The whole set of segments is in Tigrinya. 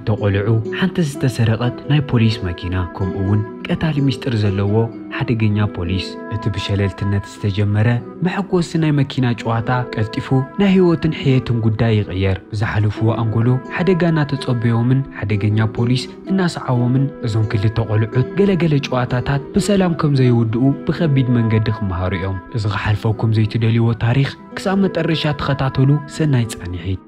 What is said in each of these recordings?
ተቆልዑ ሓንቲ ዝተሰረቐት ናይ ፖሊስ መኪና፣ ከምኡ እውን ቀታሊ ሚስጥር ዘለዎ ሓደገኛ ፖሊስ። እቲ ብሸለልትነት ዝተጀመረ መሐጎሲ ናይ መኪና ጨዋታ ቀልጢፉ ናይ ህይወትን ሕየትን ጉዳይ ይቕየር። ብዝሓለፍዎ ኣንጎሎ ሓደጋ እናተጸበዮምን ሓደገኛ ፖሊስ እናሰዓዎምን፣ እዞም ክልተ ቆልዑት ገለገለ ጨዋታታት ብሰላም ከም ዘይውድኡ ብኸቢድ መንገዲ ክመሃሩ እዮም። እዚ ክሓልፈኩም ዘይትደልይዎ ታሪኽ ክሳብ መጠረሻ ተኸታተሉ። ሰናይ ጻንሒት።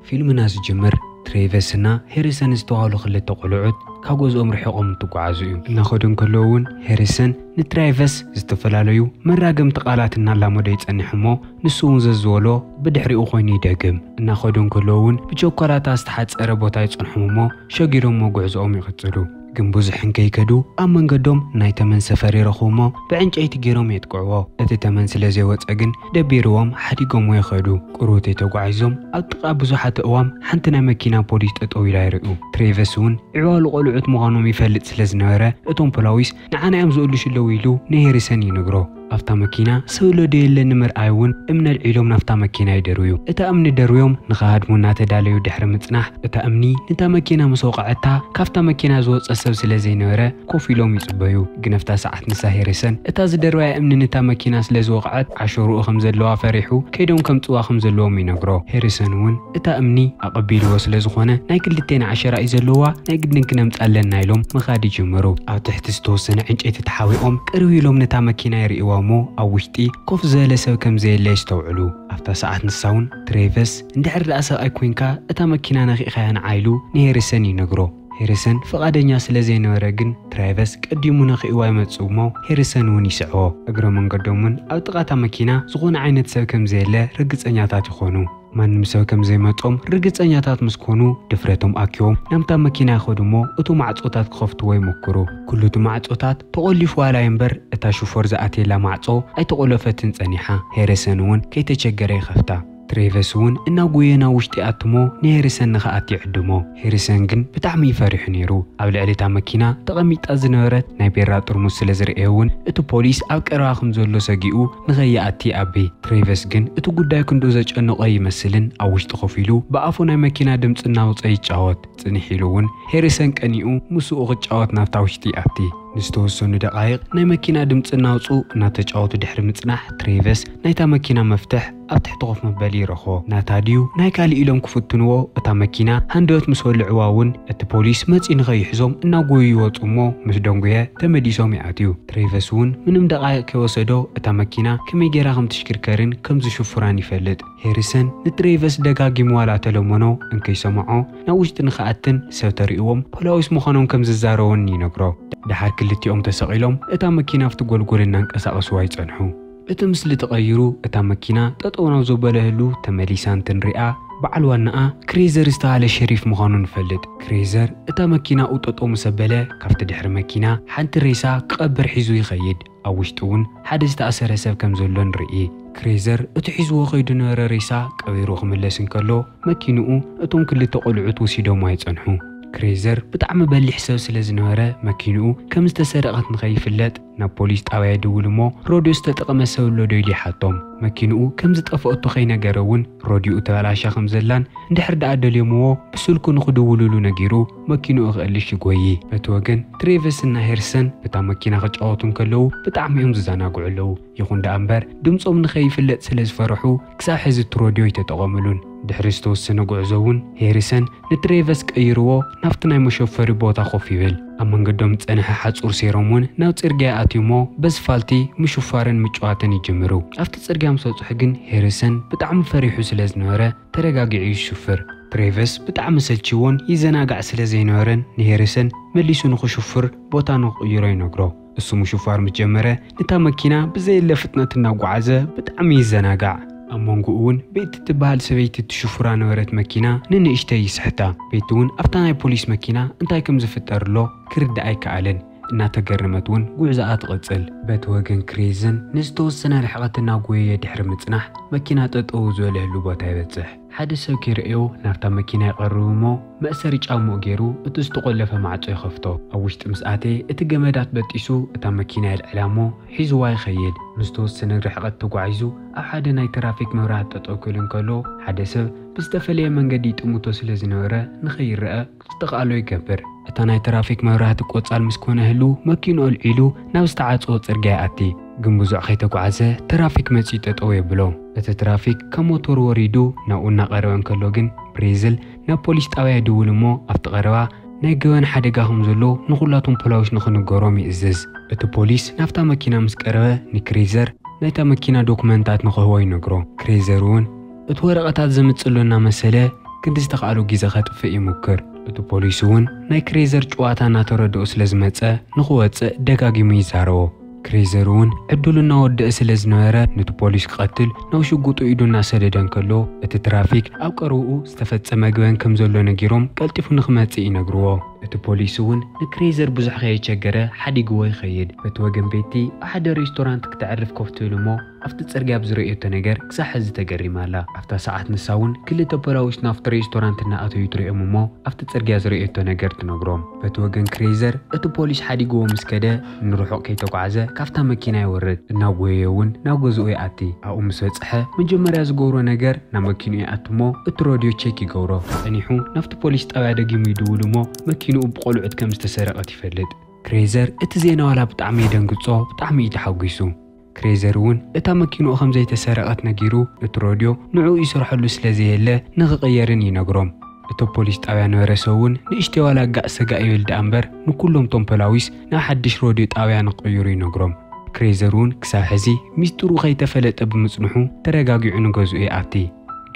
ፊልምና ዝጅምር ትሬቨስ እና ሄሪሰን ዝተባህሉ ክልተ ቆልዑት ካብ ገዝኦም ርሒቖም እንትጓዓዙ እዩ። እናኸዱ እንከለዉ እውን ሄሪሰን ንትሬቨስ ዝተፈላለዩ መራገምቲ ቃላት እናላመዶ ይጸንሕ እሞ፣ ንሱ እውን ዘዝበሎ ብድሕሪኡ ኮይኑ ይደግም። እናኸዱ እንከለዉ እውን ብቸኮላታ ዝተሓጸረ ቦታ ይጸንሖም እሞ፣ ሸጊሮሞ ጉዕዞኦም ይቕጽሉ። ግን ብዙሕ እንከይከዱ ኣብ መንገዶም ናይ ተመን ሰፈር ይረኽቡ እሞ፣ ብዕንጨይቲ ገይሮም የጥቅዕዎ። እቲ ተመን ስለ ዘይወጸ ግን ደቢርዎም ሓዲጎምዎ ይኸዱ። ቁሩብ ተጓዒዞም ኣብ ጥቓ ብዙሓት ኣእዋም ሓንቲ ናይ መኪና ፖሊስ ጠጠው ኢላ ይርእዩ። ትሬቨስ እውን ዕዋሉ ቆልዑት ምዃኖም ይፈልጥ ስለ ዝነበረ፣ እቶም ፖላዊስ ንዓና እዮም ዝእልሹ ኣለዉ ኢሉ ንሄሪሰን ይነግሮ። ኣብታ መኪና ሰብ ኣሎ ዶ የለን ንምርኣይ እውን እምኒ ኣልዒሎም ናብታ መኪና ይደርብዩ። እታ እምኒ ደርብዮም ንኽሃድሙ እናተዳለዩ ድሕሪ ምጽናሕ፣ እታ እምኒ ነታ መኪና ምስ ወቕዐታ፣ ካብታ መኪና ዝወጸ ሰብ ስለ ዘይነበረ ኮፍ ኢሎም ይጽበዩ። ግን ኣብታ ሰዓት ንሳ ሄሪሰን እታ ዝደርባያ እምኒ ነታ መኪና ስለ ዝወቕዐት፣ ዓሸርኡ ከም ዘለዋ ፈሪሑ ከይዶም ከምጽዋ ከም ዘለዎም ይነግሮ። ሄሪሰን እውን እታ እምኒ ኣቐቢልዎ ስለ ዝኾነ ናይ ክልቴና ዓሸራ እዩ ዘለዋ፣ ናይ ግድን ክነምጻ ኣለና ኢሎም ምኻድ ይጅምሩ። ኣብ ትሕቲ ዝተወሰነ ዕንጨይቲ ተሓቢኦም ቅርብ ኢሎም ነታ መኪና ይርእይዋ እሞ ኣብ ውሽጢ ኮፍ ዝበለ ሰብ ከም ዘየለ የስተውዕሉ። ኣብታ ሰዓት ንሳ እውን ትሬቨስ እንድሕር ደኣ ሰብኣይ ኮይንካ እታ መኪና ነኺእኻያ ንዓ ኢሉ ንሄሪሰን ይነግሮ። ሄሪሰን ፍቓደኛ ስለ ዘይነበረ ግን ትሬቨስ ቀዲሙ ነኺእዋ ይመጽእ እሞ ሄሪሰን እውን ይስዕቦ። እግረ መንገዶም እውን ኣብ ጥቓ እታ መኪና ዝኾነ ዓይነት ሰብ ከም ዘየለ ርግጸኛታት ይኾኑ። ማንም ሰብ ከም ዘይመጾም ርግጸኛታት ምስ ኮኑ ድፍረቶም ኣኪቦም ናብታ መኪና ይኸዱ እሞ እቶም ማዕጾታት ክኸፍትዎ ይሞክሩ። ኩሉ እቲ ማዕጾታት ተቖሊፉ ዋላ እምበር እታ ሹፈር ዝኣትየላ ማዕጾ ኣይተቖለፈትን ጸኒሓ። ሄሪሰን እውን ከይተቸገረ ይኸፍታ። ትሬቨስ እውን እናጎየ ናብ ውሽጢ ይኣቱ እሞ ንሄሪሰን ንኽኣቲ ይዕድሞ። ሄሪሰን ግን ብጣዕሚ እዩ ፈሪሑ ነይሩ። ኣብ ልዕሊ እታ መኪና ተቐሚጣ ዝነበረት ናይ ቤራ ጥርሙስ ስለ ዝረኣየ እውን እቲ ፖሊስ ኣብ ቀረባ ከም ዘሎ ሰጊኡ ንኸይኣቲ ይኣቢ። ትሬቨስ ግን እቲ ጉዳይ ክንድኡ ዘጨነቖ ይመስልን ኣብ ውሽጢ ኮፍ ኢሉ ብኣፉ ናይ መኪና ድምፂ እናውፀ ይጫወት። ጽንሕ ኢሉ እውን ሄሪሰን ቀኒኡ ምስኡ ክጫወት ናብታ ውሽጢ ይኣቲ። ንዝተወሰኑ ደቓይቕ ናይ መኪና ድምፂ እናውፁ እናተጫወቱ ድሕሪ ምጽናሕ ትሬቨስ ናይታ መኪና መፍትሕ ኣብ ትሕቲ ኮፍ መበሊ ይረኽቦ። ናታ ድዩ ናይ ካሊእ ኢሎም ክፍትንዎ እታ መኪና ሃንደበት ምስ ወልዕዋ እውን እቲ ፖሊስ መፂኡ ንኸይሕዞም እናጎዩ ይወፁ እሞ ምስ ደንጉየ ተመሊሶም ይኣትዩ። ትሬቨስ እውን ምንም ደቓይቕ ከይወሰዶ እታ መኪና ከመይ ጌራ ከም ትሽክርከርን ከም ዝሽፍራን ይፈልጥ። ሄሪሰን ንትሬቨስ ደጋጊሙ ዋላ ተለመኖ እንከይሰምዖ ናብ ውሽጢ ንኽኣትን ሰብ ተሪእዎም ፖላዊስ ምዃኖም ከም ዝዛረቦን ይነግሮ። ደሓር ክልቲኦም ተሰቒሎም እታ መኪና ኣብቲ ጎልጎል እናንቀሳቐስዋ ይጸንሑ። እቲ ምስሊ ተቐይሩ እታ መኪና ጠጠው ናብ ዘበለህሉ ተመሊሳ እንትንሪኣ በዓል ዋናኣ ክሬዘር ዝተባሃለ ሸሪፍ ምዃኑ ንፈልጥ። ክሬዘር እታ መኪናኡ ጠጠው ምስ ኣበለ ካብቲ ድሕሪ መኪና ሓንቲ ሬሳ ክቐብር ሒዙ ይኸይድ። ኣብ ውሽጢ እውን ሓደ ዝተኣሰረ ሰብ ከም ዘሎ ንርኢ። ክሬዘር እቲ ሒዝዎ ከይዱ ነበረ ሬሳ ቀቢሩ ክምለስ እንከሎ መኪንኡ እቶም ክልተ ቆልዑት ወሲዶሞ ይጸንሑ። ክሬዘር ብጣዕሚ በሊሕ ሰብ ስለ ዝነበረ መኪንኡ ከም ዝተሰረቐት ንኸይፍለጥ ናብ ፖሊስ ጣብያ ይድውል እሞ ሮድዮ ዝተጠቐመ ሰብ ኣሎ ዶ ኢሉ ይሓቶም። መኪንኡ ከም ዝጠፍኦቶ ከይነገረ እውን ሮድዮኡ ተበላሻ ከም ዘላን እንድሕር ደኣ ደልዮምዎ ብስልኩ ንኽድውሉሉ ነጊሩ መኪንኡ ክእልሽ ይጎዪ። በቲ ወገን ትሬቨስ እና ሄርሰን በታ መኪና ክጫወቱ እንከለዉ ብጣዕሚ እዮም ዝዘናግዑ ኣለዉ። ይኹን ደኣ እምበር ድምፆም ንኸይፍለጥ ስለ ዝፈርሑ ክሳብ ሕዚ እቲ ሮድዮ ኣይተጠቐምሉን። ድሕሪ ዝተወሰነ ጉዕዞ እውን ሄርሰን ንትሬቨስ ቀይርዎ ናብቲ ናይ መሸፈሪ ቦታ ኮፍ ይብል። ኣብ መንገዶም ዝጸንሐ ሓጹር ሴሮም እውን ናብ ጽርግያ ኣትዩሞ በስፋልቲ ምሽፋርን ምጭዋትን ይጅምሩ። ኣብቲ ጽርግያ ምስ በጽሑ ግን ሄርሰን ብጣዕሚ ፈሪሑ ስለ ዝነበረ ተረጋጊዑ ይሽፍር። ትሬቨስ ብጣዕሚ ሰልችዎን ይዘናጋዕ ስለ ዘይነበረን ንሄርሰን መሊሱ ንኽሽፍር ቦታ ንኽቕይሮ ይነግሮ። እሱ ምሽፋር ምስ ጀመረ ነታ መኪና ብዘየለ ፍጥነት እናጓዓዘ ብጣዕሚ ይዘናጋዕ። ኣብ መንጎኡ እውን ቤቲ ትበሃል ሰበይቲ ትሽፍራ ነበረት መኪና ንንእሽተይ ይስሕታ። ቤቲ እውን ኣብታ ናይ ፖሊስ መኪና እንታይ ከም ዝፍጠር ኣሎ ክርዳእ ኣይከኣለን። እናተገረመት እውን ጉዕዞኣ ትቕጽል። በቲ ወገን ክሬዘን ንዝተወሰነ ርሕቐት እናጎየየ ድሕሪ ምጽናሕ መኪና ጠጠው ዝበለህሉ ቦታ ይበጽሕ። ሓደ ሰብ ከይርእዮ ናብታ መኪና ይቐርብ እሞ መእሰሪ ጫምኡ ገይሩ እቲ ዝተቖለፈ ማዕጾ ይኸፍቶ። ኣብ ውሽጢ ምስ ኣተየ እቲ ገመዳት በጢሱ እታ መኪና የልዕላ እሞ ሒዝዋ ይኸይድ። ንዝተወሰነ ርሕቐት ተጓዒዙ ኣብ ሓደ ናይ ትራፊክ መብራህቲ ጠጠው ክብል እንከሎ ሓደ ሰብ ብዝተፈለየ መንገዲ ይጥምቶ ስለ ዝነበረ ንኸይረአ ዝተኻእሎ ይገብር። እታ ናይ ትራፊክ መብራህቲ ቆጻል ምስ ኮነ ህሉ መኪንኡ ኣልዒሉ ናብ ዝተዓጽወ ጽርግያ ይኣቲ። ግን ብዙሕ ከይተጓዓዘ ትራፊክ መጺኡ ጠጠው የብሎ። እቲ ትራፊክ ካብ ሞተሩ ወሪዱ ናብኡ እናቐረበ እንከሎ ግን ብሬዝል ናብ ፖሊስ ጣብያ ይድውል እሞ ኣብቲ ቀረባ ናይ ገበን ሓደጋ ከም ዘሎ ንኹላቶም ፖላዊስ ንኽንገሮም ይእዝዝ። እቲ ፖሊስ ናብታ መኪና ምስ ቀረበ ንክሬዘር ናይታ መኪና ዶክመንታት ንኽህቦ ይነግሮ። ክሬዘር እውን እቲ ወረቐታት ዘምጽእ ኣሎ እናመሰለ ክንዲ ዝተኻእሎ ግዜ ከጥፍእ ይሙክር። እቲ ፖሊስ እውን ናይ ክሬዘር ጨዋታ እናተረድኦ ስለ ዝመጸ ንኽወጽእ ደጋጊሙ ይዛረቦ። ክሬዘር እውን ዕድሉ እናወደአ ስለ ዝነበረ ነቲ ፖሊስ ክቐትል ናብ ሽጉጡ ኢዱ እናሰደደ እንከሎ እቲ ትራፊክ ኣብ ቀረብኡ ዝተፈጸመ ገበን ከም ዘሎ ነጊሮም ቀልጢፉ ንኽመጽእ ይነግርዎ። እቲ ፖሊስ እውን ንክሬዘር ብዙሕ ከየቸገረ ሓዲግዎ ይኸይድ። በቲ ወገን ቤቲ ኣብ ሓደ ሬስቶራንት ክተዕርፍ ኮፍ ትብል እሞ ኣብቲ ጽርግያ ብዝርእየቶ ነገር ክሳብ ሕዚ ተገሪማ ኣላ። ኣብታ ሰዓት ንሳ እውን ክልተ ፖላዊስ ናብቲ ሬስቶራንት እናኣተዩ ትርእዮም እሞ ኣብቲ ጽርግያ ዝርእየቶ ነገር ትነግሮም። በቲ ወገን ክሬዘር እቲ ፖሊስ ሓዲግዎ ምስ ከደ ንርሑቕ ከይተጓዕዘ ካብታ መኪና ይወርድ። እናጎየየ እውን ናብ ገዝኡ ይኣቲ። ኣብኡ ምስ በጽሐ መጀመርያ ዝገብሮ ነገር ናብ መኪንኡ ይኣቱ እሞ እቲ ሮድዮ ቼክ ይገብሮ። ጸኒሑ ናብቲ ፖሊስ ጣብያ ደጊሙ ይድውል እሞ መኪንኡ ብቆልዑት ከም ዝተሰረቐት ይፈልጥ። ክሬዘር እቲ ዜና ዋላ ብጣዕሚ የደንግጾ፣ ብጣዕሚ እዩ ተሓጒሱ። ክሬዘር እውን እታ መኪንኡ ከም ዘይተሰረቐት ነጊሩ እቲ ሮድዮ ንዕኡ ይሰርሐሉ ስለ ዘየለ ንኽቕየርን ይነግሮም። እቶ ፖሊስ ጣብያ ነበረ ሰብ እውን ንእሽተይ ዋላ ጋእ ሰጋእ ይብል ደኣ እምበር ንኩሎም ቶም ፖላዊስ ናብ ሓድሽ ሮድዮ ጣብያ ንክቕይሩ ይነግሮም። ክሬዘር እውን ክሳብ ሕዚ ሚስጥሩ ከይተፈለጠ ብምጽንሑ ተረጋጊዑ ንገዝኡ ይኣቲ።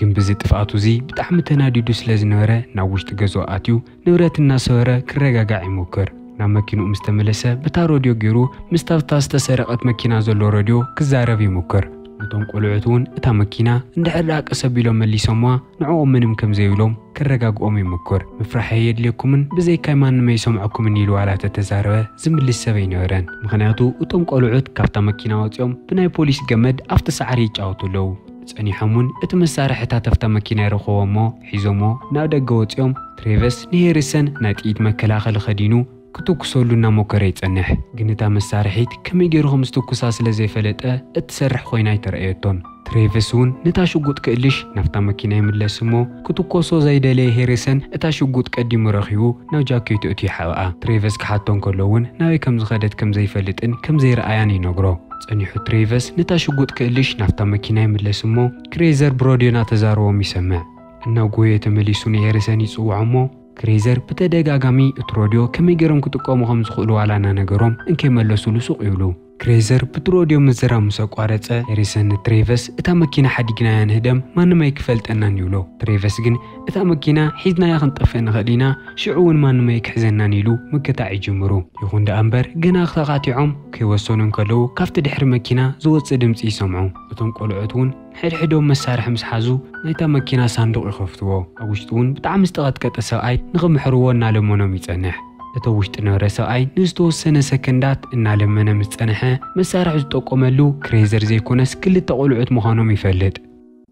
ግን ብዚ ጥፍኣቱ እዚ ብጣዕሚ ተናዲዱ ስለ ዝነበረ ናብ ውሽጢ ገዝኡ ኣትዩ ንብረት እናሰበረ ክረጋጋዕ ይሞክር። ናብ መኪንኡ ምስ ተመለሰ ብታ ሮድዮ ገይሩ ምስታ ኣብታ ዝተሰረቐት መኪና ዘሎ ሮድዮ ክዛረብ ይሞክር። ነቶም ቆልዑት እውን እታ መኪና እንድሕር ደኣ ቀስ ኣቢሎም መሊሶምዋ ንዕኦም ምንም ከም ዘይብሎም ክረጋግኦም ይሞክር። ምፍራሕ ኣየድልየኩምን ብዘይካይ ማንም ኣይሰምዐኩምን ኢሉ ዋላ ተተዛረበ ዝምልስ ሰብ ኣይነበረን። ምኽንያቱ እቶም ቆልዑት ካብታ መኪና ወፂኦም ብናይ ፖሊስ ገመድ ኣብቲ ሳዕሪ ይጫወቱ ኣለዉ። ጸኒሖም እውን እቲ መሳርሕታት ኣብታ መኪና ይረኽቦ እሞ ሒዞሞ ናብ ደገ ወፂኦም ትሬቨስ ንሄሪሰን ናይ ጥይት መከላኸሊ ከዲኑ ክትኩሰሉ እናሞከረ ይጸንሕ። ግን እታ መሳርሒት ከመይ ገይሩ ከም ዝትኩሳ ስለ ዘይፈለጠ እትሰርሕ ኮይና ኣይተረኣየቶን። ትሬቨስ እውን ነታ ሽጉጥ ክእልሽ ናብታ መኪና ይምለስ እሞ ክትኮሶ ዘይደለየ ሄሪሰን እታ ሽጉጥ ቀዲሙ ረኺቡ ናብ ጃኬቱ እቱ ይሓብኣ። ትሬቨስ ክሓቶ እንከሎ እውን ናበይ ከም ዝኸደት ከም ዘይፈልጥን ከም ዘይረኣያን ይነግሮ። ጸኒሑ ትሬቨስ ነታ ሽጉጥ ክእልሽ ናብታ መኪና ይምለስ እሞ ክሬዘር ብሮድዮ እናተዛረቦም ይሰምዕ። እናጎየ ተመሊሱ ንሄሪሰን ይጽውዖ እሞ ክሬዘር ብተደጋጋሚ እቲ ሮድዮ ከመይ ገይሮም ክጥቀሙ ከም ዝኽእሉ ዋላ እናነገሮም እንከይመለሱሉ ሱቕ ይብሉ። ክሬዘር ብቲ ሮድዮ ምዝራብ ምስ ኣቋረጸ ሄሪሰን ንትሬቨስ እታ መኪና ሓዲግናያ ንህደም ማንም ኣይክፈልጠናን ይብሎ። ትሬቨስ ግን እታ መኪና ሒዝናያ ክንጠፍእ ንኽእል ኢና፣ ሽዑ እውን ማንም ኣይክሕዘናን ኢሉ ምክታዕ ይጅምሩ። ይኹን ደኣ እምበር ገና ተኻቲዖም ከይወሰኑ እንከለዉ ካብቲ ድሕሪ መኪና ዝወጽእ ድምጺ ይሰምዑ። እቶም ቆልዑት እውን ሕድሕዶም መሳርሒ ምስ ሓዙ ናይታ መኪና ሳንዱቕ ይኸፍትዎ። ኣብ ውሽጢ እውን ብጣዕሚ ዝተቐጥቀጠ ሰብኣይ ንኽምሕርዎ እናለመኖም ይጸንሕ። እቲ ኣብ ውሽጢ ነበረ ሰብኣይ ንዝተወሰነ ሰከንዳት እናለመነ ምስ ጸንሐ መሳርሒ ዝጠቆመሉ ክሬዘር ዘይኮነስ ክልተ ቆልዑት ምዃኖም ይፈልጥ።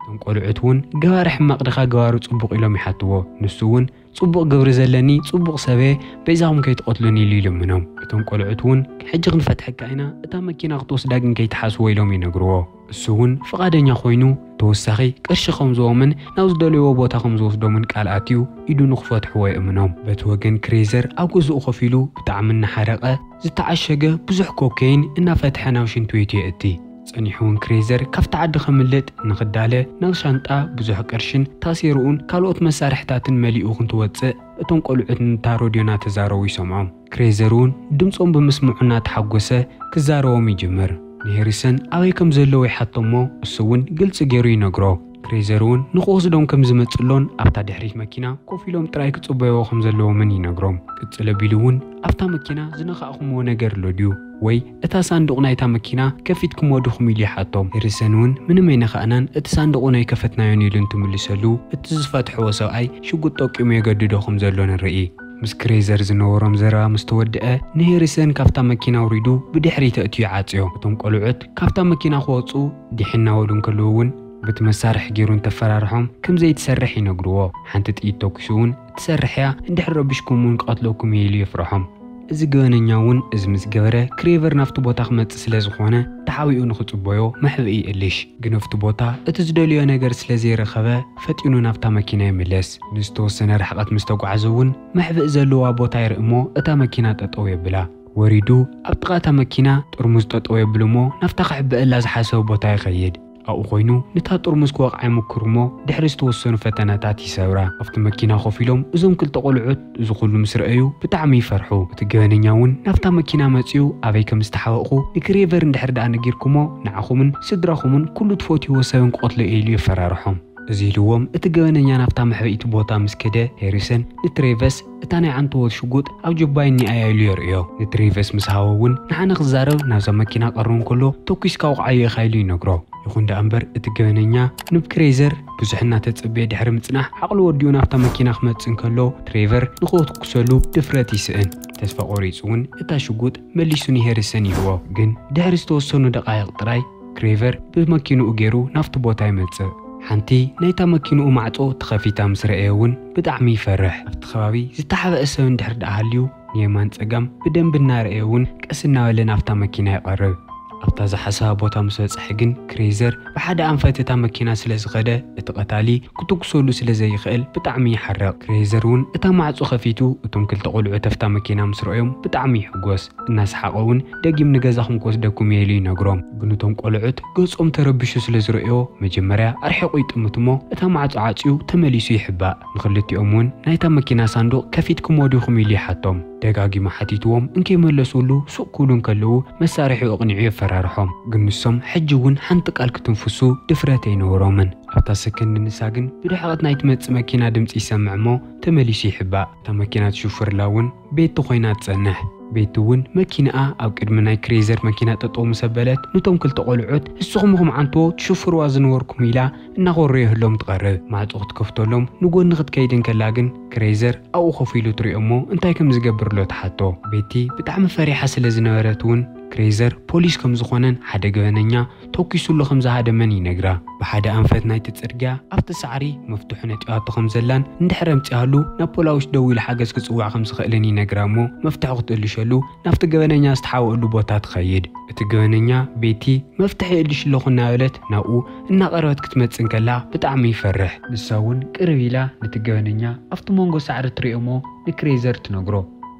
እቶም ቆልዑት እውን ገባሪ ሕማቕ ድኻ ገባሪ ጽቡቕ ኢሎም ይሓትዎ። ንሱ እውን ጽቡቕ ግብሪ ዘለኒ ጽቡቕ ሰበየ በይዛኹም ከይትቐትሉኒ ኢሉ ይልምኖም። እቶም ቆልዑት እውን ሕጂ ክንፈትሐካ ኢና እታ መኪና ክትወስዳ ግን ከይትሓስቦ ኢሎም ይነግርዎ። እሱ እውን ፍቓደኛ ኮይኑ ተወሳኺ ቅርሺ ከም ዝህቦምን ናብ ዝደለይዎ ቦታ ከም ዝወስዶምን ቃል ኣትዩ ኢዱ ንክፈትሕዎ የእምኖም። በቲ ወገን ክሬዘር ኣብ ገዝኡ ኮፍ ኢሉ ብጣዕሚ እናሓረቐ ዝተዓሸገ ብዙሕ ኮኬይን እናፈትሐ ናብ ሽንት ቤቱ የእቲ። ጸኒሑ እውን ክሬዘር ካብቲ ዓዲ ከምልጥ ንክዳለ ናብ ሻንጣ ብዙሕ ቅርሽን ታሴርኡን ካልኦት መሳርሕታትን መሊኡ ክንትወጽእ እቶም ቆልዑት ንታ ሮድዮ እናተዛረቡ ይሰምዖም። ክሬዘር እውን ድምፆም ብምስምዑ እናተሓጎሰ ክዛረቦም ይጅምር። ንሄሪሰን ኣበይ ከም ዘለዉ ይሓቶ እሞ እሱ እውን ግልፂ ገይሩ ይነግሮ። ክሬዘር እውን ንክወስዶም ከም ዝመፅሎን ኣብታ ድሕሪት መኪና ኮፍ ኢሎም ጥራይ ክፅበይዎ ከም ዘለዎምን ይነግሮም። ቅፅል ኣቢሉ እውን ኣብታ መኪና ዝነኻእኩምዎ ነገር ኣሎ ድዩ? ወይ እታ ሳንዱቕ ናይታ መኪና ከፊትኩሞ ዲኹም ኢሉ ይሓቶም። ሄሪሰን እውን ምንም ኣይነኻእናን እቲ ሳንዱቕ እውን ኣይከፈትናዮን ኢሉ እንትምልሰሉ እቲ ዝፈትሕዎ ሰብኣይ ሽጉጥ ጠቂሙ የገድዶ ከም ዘሎ ንርኢ። ምስ ክሬዘር ዝነበሮም ዘረባ ምስ ተወድአ ንሄሪሰን ካብታ መኪና ኣውሪዱ ብድሕሪት ኣእትዩ ይዓጽዮ። እቶም ቆልዑት ካብታ መኪና ክወጹ ዲሕ እናበሉ እንከለዉ እውን ብቲ መሳርሒ ገይሩ እንተፈራርሖም ከም ዘይትሰርሕ ይነግርዎ። ሓንቲ ጥይት ተኩሱ እውን ትሰርሕ እያ፣ እንድሕር ረቢሽኩም እውን ክቐትለኩም እየ ኢሉ የፍርሖም። እዚ ገበነኛ እውን እዚ ምስ ገበረ ክሬቨር ናብቲ ቦታ ክመጽእ ስለ ዝኾነ ተሓቢኡ ንኽጽበዮ መሕብኢ ይእልሽ። ግን ኣብቲ ቦታ እቲ ዝደልዮ ነገር ስለ ዘይረኸበ ፈጢኑ ናብታ መኪና ይምለስ። ንዝተወሰነ ርሕቐት ምስ ተጓዓዘ እውን መሕብኢ ዘለዋ ቦታ ይርኢ እሞ እታ መኪና ጠጠው የብላ። ወሪዱ ኣብ ጥቓ እታ መኪና ጥርሙዝ ጠጠው የብል እሞ ናብታ ክሕበአላ ዝሓሰበ ቦታ ይኸይድ። ኣብኡ ኮይኑ ነታ ጥርሙዝ ክወቕዓ ይምክር እሞ ድሕሪ ዝተወሰኑ ፈተነታት ይሰብራ። ኣብቲ መኪና ኮፍ ኢሎም እዞም ክልተ ቆልዑት እዚ ኩሉ ምስ ረኣዩ ብጣዕሚ ይፈርሑ። እቲ ገበነኛ እውን ናብታ መኪና መጺኡ ኣበይ ከም ዝተሓወቕኹ ንክሬቨር እንድሕር ደኣ ነጊርኩሞ ንዓኹምን ስድራኹምን ኩሉ ትፈትይዎ ሰብን ክቐትሎ እየ ኢሉ የፈራርሖም። እዚ ኢልዎም እቲ ገበነኛ ናብታ መሕበኢቲ ቦታ ምስ ከደ ሄሪሰን ንትሬቨስ እታ ናይ ዓንተቦት ሽጉጥ ኣብ ጀባይ እኒኣያ ኢሉ የርእዮ። ንትሬቨስ ምስ ሃቦ እውን ንሓነ ክዛረብ ናብዛ መኪና ቀርብ እንከሎ ተኩስካ ውቕዓዮ ኢኻ ኢሉ ይነግሮ። ይኹን ደኣ እምበር እቲ ገበነኛ ንክሬዘር ብዙሕ እናተጸበየ ድሕሪ ምጽናሕ ዓቕሉ ወዲኡ ናብታ መኪና ክመጽእ እንከሎ ትሬቨር ንኽትኩሰሉ ድፍረት ይስእን። ተስፋ ቆሪጹ እውን እታ ሽጉጥ መሊሱ ንሄሪሰን ይህቦ። ግን ድሕሪ ዝተወሰኑ ደቓይቕ ጥራይ ክሬቨር ብመኪንኡ ገይሩ ናብቲ ቦታ ይመጽእ። ሓንቲ ናይታ መኪንኡ ማዕጾ ተኸፊታ ምስ ረኣየ እውን ብጣዕሚ ይፈርሕ። ኣብቲ ከባቢ ዝተሓበአ ሰብ እንድሕር ደኣ ሃልዩ ንየማን ጸጋም ብደንቢ እናረኣየ እውን ቀስ እናበለ ናብታ መኪና ይቐርብ። ኣብታ ዝሓሰባ ቦታ ምስ በጽሐ ግን ክሬዘር ብሓደ ኣንፈት እታ መኪና ስለ ዝኸደ እቲ ቀታሊ ክትኩሰሉ ስለ ዘይኽእል ብጣዕሚ ይሓርቕ። ክሬዘር እውን እታ ማዕጾ ከፊቱ እቶም ክልተ ቆልዑት ኣብታ መኪና ምስ ረኣዮም ብጣዕሚ ይሕጎስ። እናሰሓቐ እውን ደጊም ንገዛኹም ክወስደኩም እየ ኢሉ ይነግሮም። ግን እቶም ቆልዑት ገጾም ተረቢሹ ስለ ዝረእዮ መጀመርያ ኣርሒቑ ይጥምት እሞ እታ ማዕጾ ዓጽዩ ተመሊሱ ይሕባእ። ንኽልቲኦም እውን ናይታ መኪና ሳንዱቕ ከፊትኩሞ ዲኹም ኢሉ ይሓቶም። ደጋጊሙ ሓቲትዎም እንከይመለሱሉ ሱቕ ክብሉ እንከለዉ መሳርሒኡ ኣቕኒዑ የፈራርሖም። ግን ንሶም ሕጂ እውን ሓንቲ ቃል ክትንፍሱ ድፍረት ኣይነበሮምን። ኣብታ ሰከንድ ንሳ ግን ብርሕቐት ናይ ትመጽእ መኪና ድምጺ ይሰምዕ እሞ ተመሊሱ ይሕባእ። እታ መኪና ትሽፍርላ እውን ቤቲ ኮይና ትጸንሕ። ቤቲ እውን መኪንኣ ኣብ ቅድሚ ናይ ክሬዘር መኪና ጠጠው ምስ ኣበለት፣ ንቶም ክልተ ቆልዑት ንስኹም ኢኹም ዓንቶ ትሽፍርዋ ዝነበርኩም ኢላ እናኾረየህሎም ትቐርብ። ማዕጾ ክትከፍተሎም ንጎኒ ክትከይድ እንከላ ግን ክሬዘር ኣብኡ ኮፍ ኢሉ ትሪኦ እሞ እንታይ ከም ዝገብር ኣሎ ትሓቶ። ቤቲ ብጣዕሚ ፈሪሓ ስለ ዝነበረት እውን ክሬዘር ፖሊስ ከም ዝኾነን ሓደ ገበነኛ ተኩሱሉ ከም ዝሃደመን ይነግራ። ብሓደ ኣንፈት ናይቲ ጽርግያ ኣብቲ ሳዕሪ መፍትሑ ነጢባቶ ከም ዘላን እንድሕር ኣምጺኣሉ ናብ ፖላዊስ ደዊሉ ሓገዝ ክጽዋዕ ከም ዝኽእልን ይነግራ እሞ መፍትሑ ክትእልሸሉ ናብቲ ገበነኛ ዝተሓወኣሉ ቦታ ትኸይድ። እቲ ገበነኛ ቤቲ መፍትሒ ይእልሽ ኣለኹ እናበለት ናብኡ እናቐረበት ክትመጽእ እንከላ ብጣዕሚ ይፈርሕ። ንሳ እውን ቅርብ ኢላ ነቲ ገበነኛ ኣብቲ መንጎ ሳዕሪ ትሪኦ እሞ ንክሬዘር ትነግሮ።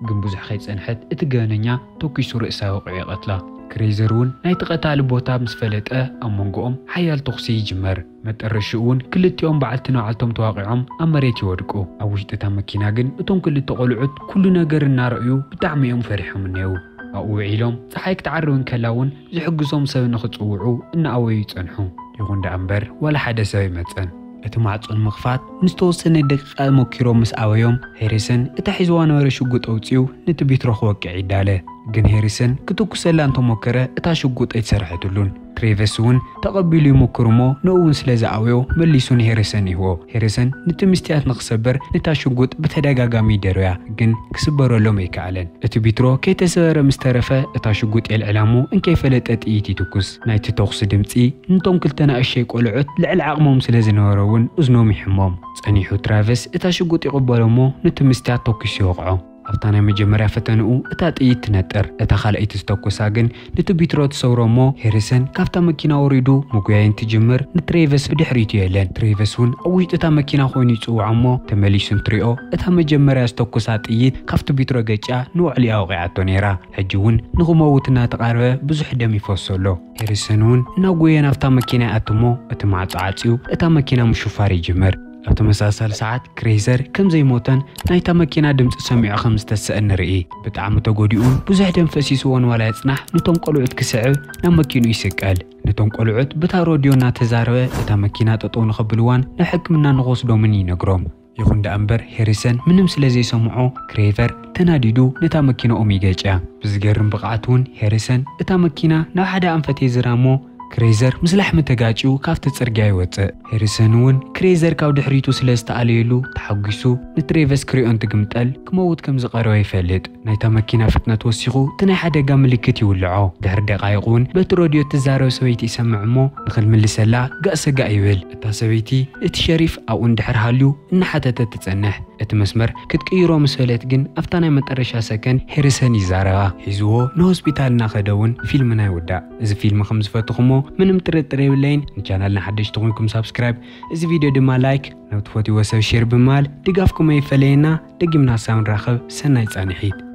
ግን ብዙሕ ከይጸንሐት እቲ ገበነኛ ተኩሱ ርእሳ ወቒዑ ይቐትላ። ክሬዘር እውን ናይቲ ቀታሊ ቦታ ምስ ፈለጠ ኣብ መንጎኦም ሓያል ተኹሲ ይጅመር። መጠረሽኡ እውን ክልቲኦም በዓልቲ ነባዕልቶም ተዋቒዖም ኣብ መሬት ይወድቁ። ኣብ ውሽጢ እታ መኪና ግን እቶም ክልተ ቆልዑት ኩሉ ነገር እናረእዩ ብጣዕሚ እዮም ፈሪሖም እኔዉ። ኣብኡ ውዒሎም ጸሓይ ክትዓርብ እንከላ እውን ዝሕግዞም ሰብ ንኽጽውዑ እናኣወዩ ይጸንሑ። ይኹን ደኣ እምበር ዋላ ሓደ ሰብ ኣይመጸን። እቲ ማዕጾ ንምኽፋት ንዝተወሰነ ደቂቃ ሞኪሮም ምስ ኣበዮም ሄሪሰን እታ ሒዝዋ ነበረ ሽጉጥ ኣውጺኡ ነቲ ቢትሮ ክወቅዕ ይዳለ። ግን ሄሪሰን ክትኩሰላ እንተሞከረ እታ ሽጉጥ ኣይትሰርሐትሉን። ትሬቨስ እውን ተቐቢሉ ይሞክር እሞ ንኡ እውን ስለ ዝኣበዮ መሊሱ ንሄሪሰን ይህቦ። ሄሪሰን ነቲ ምስትያት ንኽሰብር ነታ ሽጉጥ ብተደጋጋሚ ይደርብያ፣ ግን ክስበረሎም ኣይከኣለን። እቲ ቢትሮ ከይተሰበረ ምስ ተረፈ እታ ሽጉጥ የልዕላ እሞ እንከይፈለጠ ጥይት ይትኩስ። ናይቲ ተኹሲ ድምጺ ነቶም ክልተ ንኣሽተይ ቆልዑት ልዕሊ ዓቕሞም ስለ ዝነበረ እውን እዝኖም ይሕሞም። ጸኒሑ ትራቨስ እታ ሽጉጥ ይቕበሎ እሞ ነቲ ምስትያት ተኩሱ ይወቕዖ። ኣብታ ናይ መጀመርያ ፈተንኡ እታ ጥይት ትነጥር። እታ ካልኣይቲ ዝተኮሳ ግን ነቲ ቢትሮ ትሰብሮ እሞ ሄሪሰን ካብታ መኪና ወሪዱ ምጉያይ እንትጅምር ንትሬቨስ ብድሕሪቱ የለን። ትሬቨስ እውን ኣብ ውሽጢ እታ መኪና ኮይኑ ይጽውዖ እሞ ተመሊሱ እንትሪኦ እታ መጀመርያ ዝተኮሳ ጥይት ካብቲ ቢትሮ ገጭያ ንውዕሊኣ ወቒዓቶ ነይራ። ሕጂ እውን ንኽመውት እናተቓረበ ብዙሕ ደም ይፈሶ ኣሎ። ሄሪሰን እውን እናጎየ ናብታ መኪና ይኣቱ እሞ እቲ ማዕጾ ዓጽዩ እታ መኪና ምሽፋር ይጅምር። ኣብ ተመሳሳሊ ሰዓት ክሬዘር ከም ዘይሞተን ናይታ መኪና ድምጺ ሰሚዑ ከም ዝተሰአን ንርኢ። ብጣዕሚ ተጎዲኡን ብዙሕ ደም ፈሲስዎን ዋላ ይጽናሕ፣ ነቶም ቆልዑት ክስዕብ ናብ መኪንኡ ይስቀል። ነቶም ቆልዑት ብታ ሮድዮ እናተዛረበ እታ መኪና ጠጠው ንኸብልዋን ናብ ሕክምና ንኽወስዶምን ይነግሮም። ይኹን ደኣ እምበር ሄሪሰን ምንም ስለ ዘይሰምዖ ክሬቨር ተናዲዱ ነታ መኪንኦም ይገጭያ። ብዝገርም ብቕዓት እውን ሄሪሰን እታ መኪና ናብ ሓደ ኣንፈት የዝራ እሞ ክሬዘር ምስ ላሕሚ ተጋጭዩ ካብቲ ጽርግያ ይወጽእ። ሄሪሰን እውን ክሬዘር ካብ ድሕሪቱ ስለ ዝተኣለየሉ ተሓጒሱ ንትሬቨስ ክሪኦን ትግምጠል ክመውት ከም ዝቐረበ ይፈልጥ። ናይታ መኪና ፍጥነት ወሲኹ እቲ ናይ ሓደጋ ምልክት ይውልዖ። ድሕሪ ደቃይቕ እውን በቲ ሮድዮ እትዛረብ ሰበይቲ ይሰምዕ እሞ ንኽልምልሰላ ጋእ ሰጋእ ይብል። እታ ሰበይቲ እቲ ሸሪፍ ኣብኡ እንድሕር ሃልዩ እናሓተተት ትጸንሕ። እቲ መስመር ክትቅይሮ ምስ በለት ግን ኣብታ ናይ መጠረሻ ሰከንድ ሄሪሰን ይዛረባ። ሒዝዎ ንሆስፒታል እናኸደ እውን ፊልምና ይውዳእ። እዚ ፊልም ከም ዝፈትኹሞ ምንም ጥርጥር የብለይን። ንቻናልና ሓደሽቲ ኮይንኩም ሳብስክራይብ፣ እዚ ቪድዮ ድማ ላይክ፣ ናብ ትፈትዎ ሰብ ሼር ብምባል ድጋፍኩም ኣይፈለየና። ደጊምና ሳብ ንራኸብ ሰናይ ጻንሒት።